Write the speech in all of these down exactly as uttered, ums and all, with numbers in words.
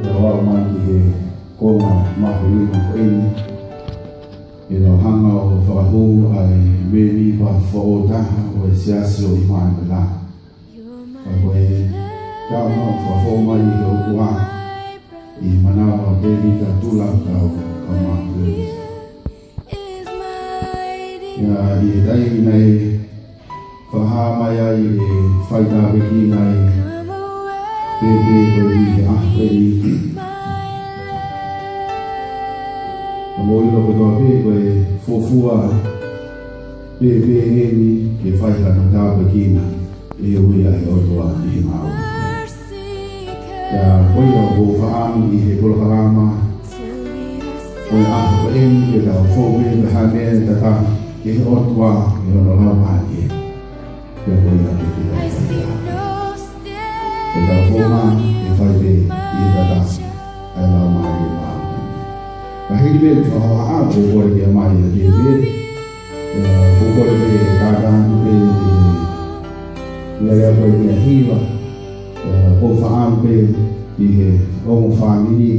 Pea ʻoku ʻomai ki he konga mahuʻinga ko eni, ʻi heʻene hanga ʻo fakahū ʻa e mēmipa foʻou taha ʻo e Siasi ʻo ʻImanuela. Ka ko e tama ʻoku fakafoʻou mai ʻe he ʻOtua ʻi he manava ʻo Tēvita Tula Kaukau Mātuele. ʻIo, ʻi he taimi naʻe fakahā mai ai ʻe he fai tāpuekina ʻa e pēpē ko eni he ʻaho ko eni. Ka mou ʻilo kotoa pē ko e fuofua pēpē eni ke fai hano tāpuekina ʻe he ʻOtua ʻi he ngāue. Pea ko ia ʻoku ou fakaʻamu ʻi he polokalama ʻo e ʻaho ko eni ke tau fou pē mo ha meʻa tatau ki he ʻOtua ʻi hono laumālie. Pea ko ia ke tau fai. Ke tau fou mai ke fai pē ʻi he tatau ʻa e Laumālie Māʻoniʻoni. Ka hili pē fakahohaʻa, ʻoku ou kole ke ʻomai ʻa e pēpē. ʻOku ou kole pē ke kātaki pē ʻi he meʻa ko eni ʻa e hiva. ʻOku ou fakaʻamu pē ʻi he ongo fāmili,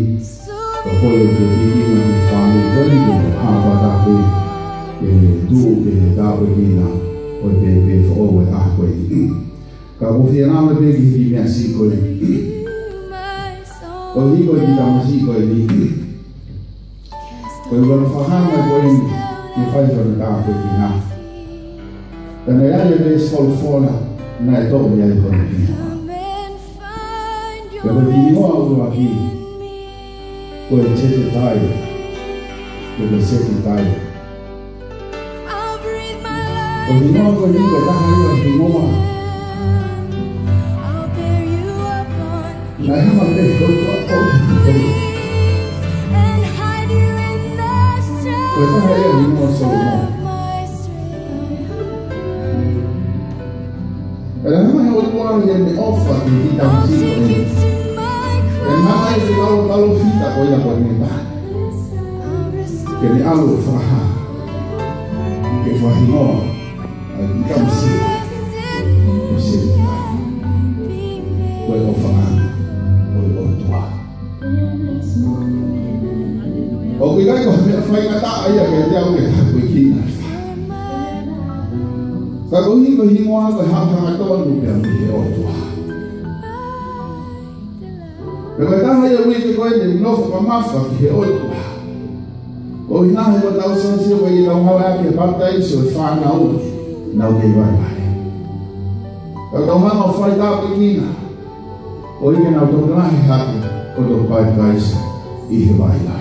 ʻoku ou kole ke hiki mai ki he fāmili ko eni ke haʻu ʻo fakataha pē ke tuʻu ke tāpuekina ʻa e pēpē foʻou ʻo e ʻaho ko eni. Ka ʻoku ou fie ngāue pē ki he kiʻi meʻa siʻi ko eni. ʻOku hiko ʻa e kiʻi tamasiʻi ko eni. Ko e ʻuluaki fakahā mai ko eni ke fai hano tāpuekina. Ka naʻe ʻi ai e veesi folofola naʻe toʻo mei ai hono hingoa. Pea ko e hingoa ʻuluaki, ko e Jedediah. Pea ko e Jedediah. Ko e hingoa ko eni ko e taha ia e hingoa naʻe hanga pē ʻe he ʻOtua ʻo, ko e taha ia e hingoa ʻo Solomone. Pea naʻe hanga ʻe he ʻOtua ʻi heʻene ʻofa ki he kiʻi tamasiʻi ko eni, ʻe hanga ʻe he kau palōfita ko ia ko eni ʻe taha ke ne ʻalu ʻo fakahā, ke fakahingoa ʻa e kiʻi tamasiʻi ko Selina. Ko e ʻofaʻanga ʻo e ʻOtua. ʻOku ʻikai ko ha meʻa faingataʻa ia kiate au ke tāpuekina e fā. Ka koeʻuhi ko e hingoa ko e hangatonu pē ia mei he ʻOtua. Pea ko e taha ia e uike ko eni ʻoku nofo mamafa ki he ʻOtua. Koeʻuhi he ko ʻetau Siasi ʻoku ʻikai ke tau ngāueʻaki e papitaiso e fānau ʻoku nau kei vaivai. Ka tau hanga ʻo fai tāpuekina koeʻuhi ke nau toki lahi hake ʻo toki papitaiso ʻi he vaivai.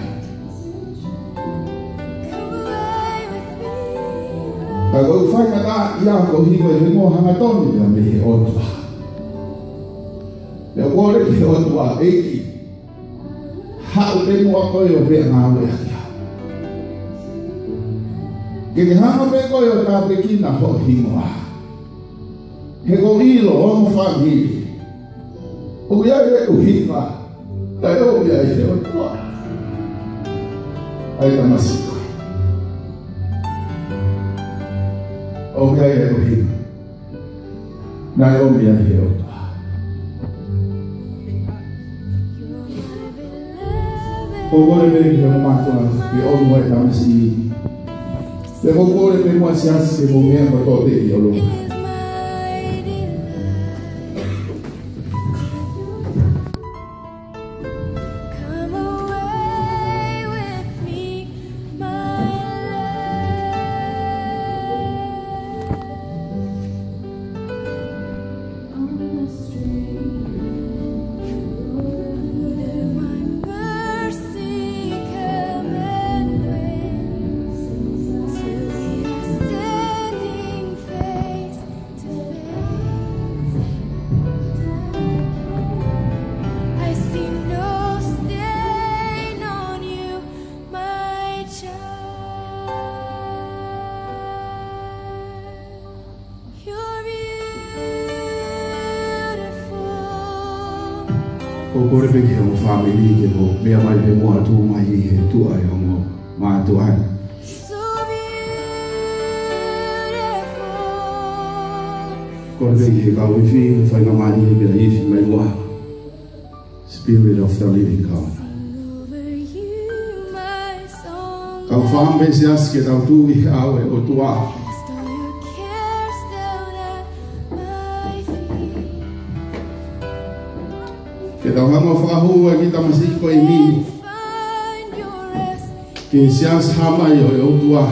Ka ʻoku faingataʻa ia koeʻuhi ko e hingoa hangatonu ia mei he ʻOtua. Pea kole ki he ʻOtua, ʻEiki, haʻu pē muʻa koe ʻo meʻangāueʻaki au. Ke ke hanga pē koe ʻo tāpuekina hoʻo hingoa. He ʻoku ou ʻilo ʻoku mo fāmili ʻoku ʻi ai e ʻuhinga naʻe ʻomi ai ʻe he ʻOtua ʻa e tamasiʻi ko ē. ʻOku ʻi ai e ʻuhinga naʻe ʻomi ai ʻe he ʻOtua. ʻOku ou kole pē ki he ongo mātuʻa ke ʻomi ʻa e tamasiʻi. Pea ʻoku ou kole pē muʻa Siasi ke mou meʻa kotoa pē ki ʻolunga. Come away with me, my love. On the straight and narrow road, under my mercy commandments, till we are standing face to face. I see no stain on you, my child. You're beautiful. ʻOku ou kole pē ki he ongo fāmili ke mou meʻa mai pē muʻa atu mai ʻi he tuʻa ʻo e ongo mātuʻa ni. So beautiful. Kole pē ki he kau ifi, faingamālie pē ʻa e ifi mai muʻa. Sipi Spirit of the living God. Kau fakaʻamu pē siasi ke tau tuʻu ʻi he ʻao ʻo e ʻOtua. Ke tau hanga ʻo fakahū ʻa e kiʻi tamasiʻi ko eni ki he siasi hā mai ʻo e ʻOtua.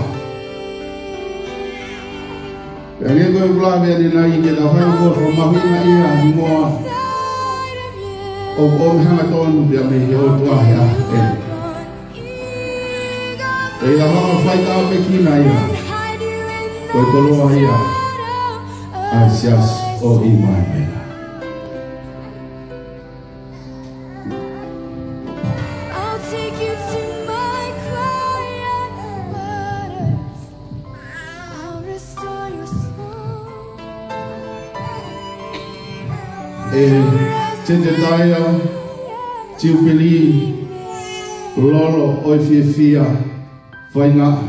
Pea hangē ko e ʻuhinga ʻanenai ke tau hanga ʻo fakamahuʻingaʻi ʻa e hingoa ʻo e hangatonu pea mei he ʻOtua he ʻaho ni. Pea ʻi he hanga ʻo faitāpuekina ia, ko e koloa ia ʻa e siasi ʻo ʻImanuela. I'll take you to my quiet waters. I'll restore your soul. ʻE Jedediah Jubilee, lolo ʻo e fiefia, faingaʻa,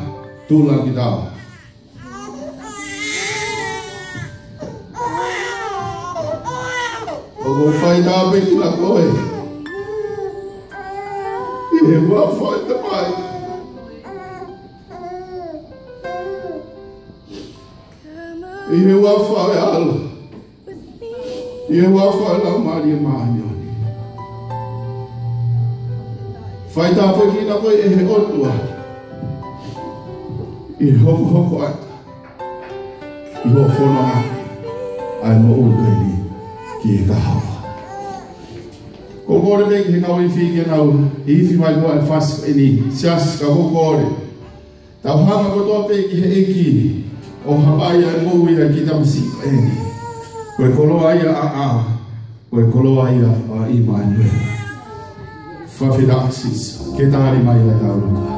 tula ki tau. ʻOku ou faitāpuekina koe ʻi he huafa ʻo e Tamai, ʻi he huafa ʻo e ʻAlo, ʻi he huafa ʻo e Laumālie Māʻoniʻoni. Faitāpuekina koe ʻe he ʻOtua ʻi he hokohoko atu ʻi hoʻo fononga ʻa e moʻui ko eni ki he kahaʻu. ʻOku ou kole pē ki he kau ifi ke nau ifi mai muʻa he fasi ko eni, siasi, ka ʻoku ou kole tau hanga kotoa pē ki he ʻEiki ʻo hapai ʻa e moʻui ʻa e kiʻi tamasiʻi ko eni. Ko e koloa ia ʻa, ʻa, ko e koloa ia ʻa ʻImanuela. Fakafetaʻi Sīsū, ke tali mai ʻa e tau lotu.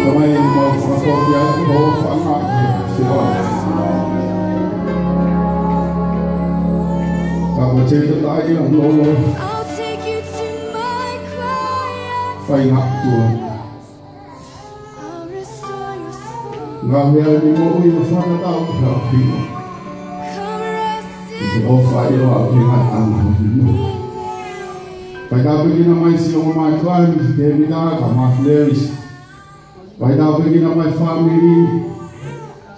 Tamai, mau fakafoki atu ho fanga. Ka ko Jedediah lolo, faingaʻa, tuʻa. Ngāue ʻa e moʻui ʻo fakatatau ki he ʻapi. ʻI he ʻofa ʻa e ʻOtua ki he ngataʻanga ʻo e moʻui. Faitāpuekina mai siʻi ongo mātuʻa ni, Tēvita, ka Māfileris. Faitāpuekina mai fāmili,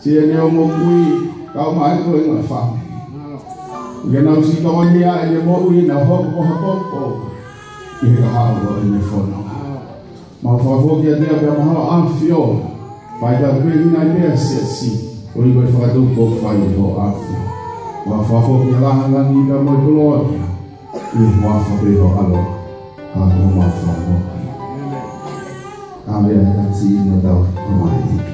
siʻene ongo kui, kau mai ko e ngaahi fāmili. Ke nau sitokonia ʻene moʻui, nau hoko ko ha popo ʻi he kahaʻu ʻo ʻene fononga. Mau fakafoki atu ia pea mahalo ʻAfio, faitāpuekina ai pē ʻa e siasi. Ko e fakatupu ʻoku fai ʻi ho ʻAfio. Fakafou ki he langilangi pea mo e kolōlia, ʻi he huafa pē ho ʻAlo, ʻa homau Fakamoʻui. ʻĀmeni. Kātaki ʻi heʻetau ʻomai.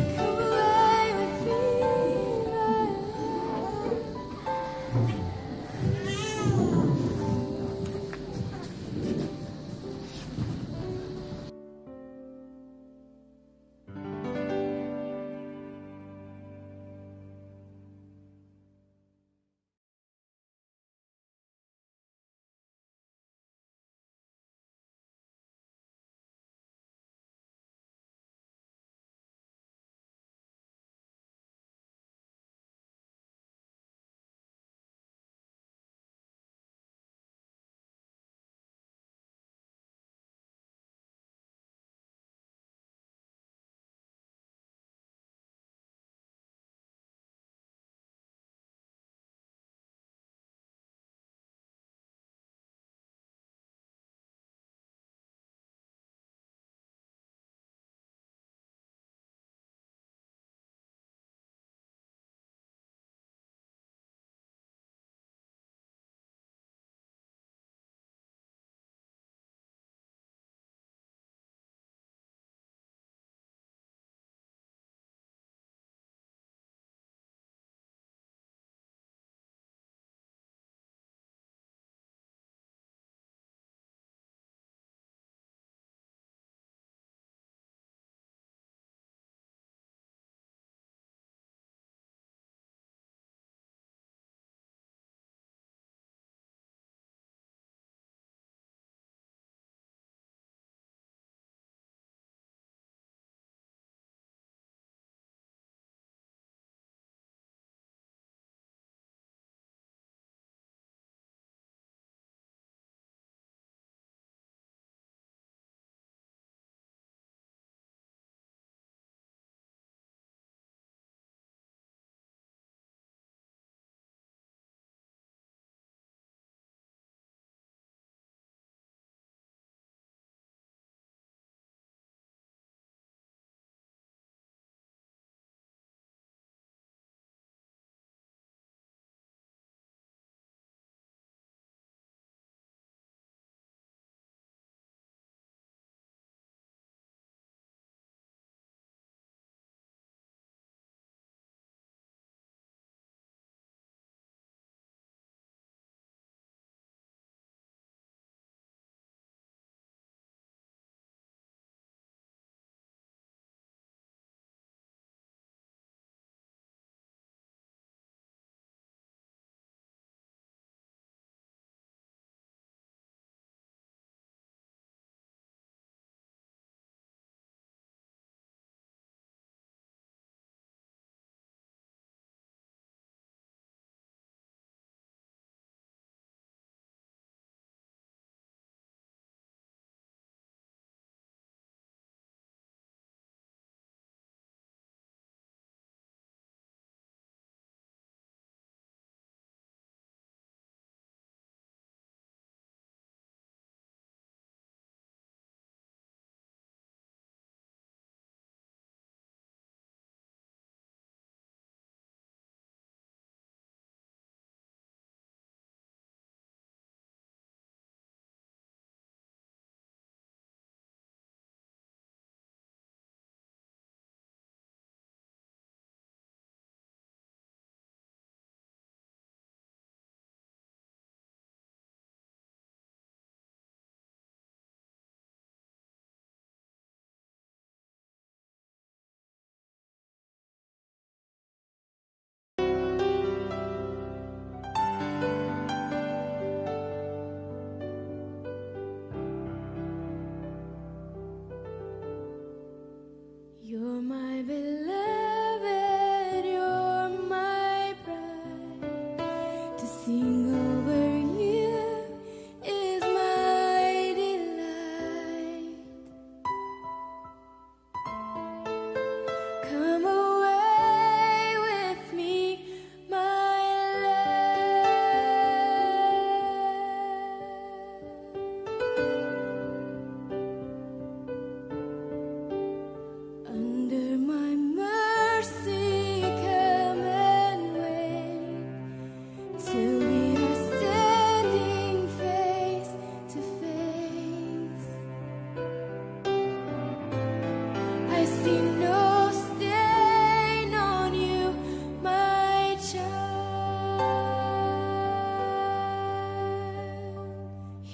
See no stain on you, my child.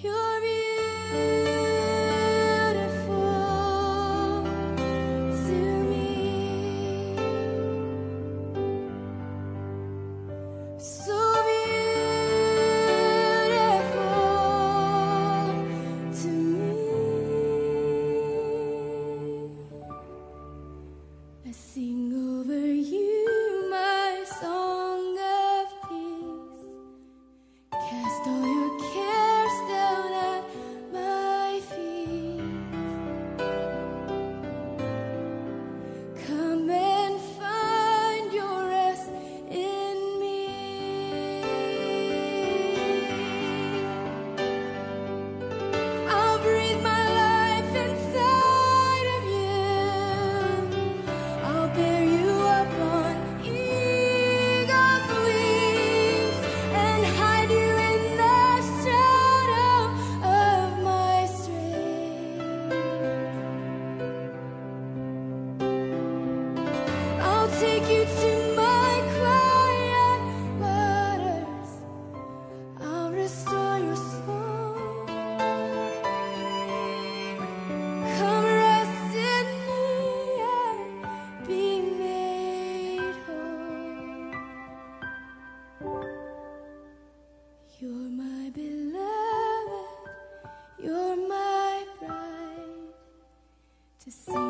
You're beautiful to me. So beautiful to me. I sing over you my song of peace. Cast all your cares down at my feet. Come and find your rest in me. I'll breathe my life inside of you. I'll bear you up on eagle's wings and hide you in the shadow of my strength. I'll take you to my quiet waters. I'll restore your soul. Come rest in me and be made whole. You're my beloved, you're my bride. To see